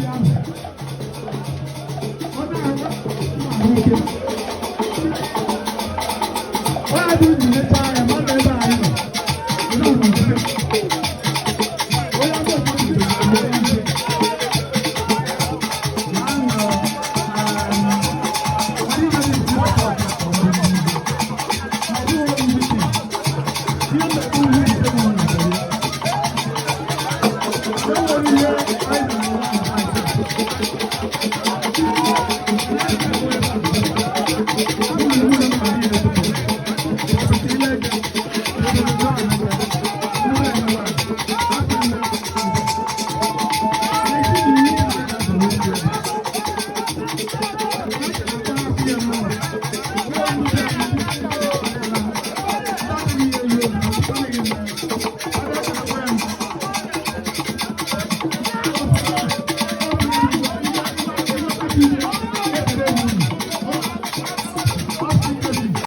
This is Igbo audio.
Ahụ ọ na-ahụ ike onye dị unu lechaa anya ma ọ nọ ebe anyị nọ. Unu nọ nso.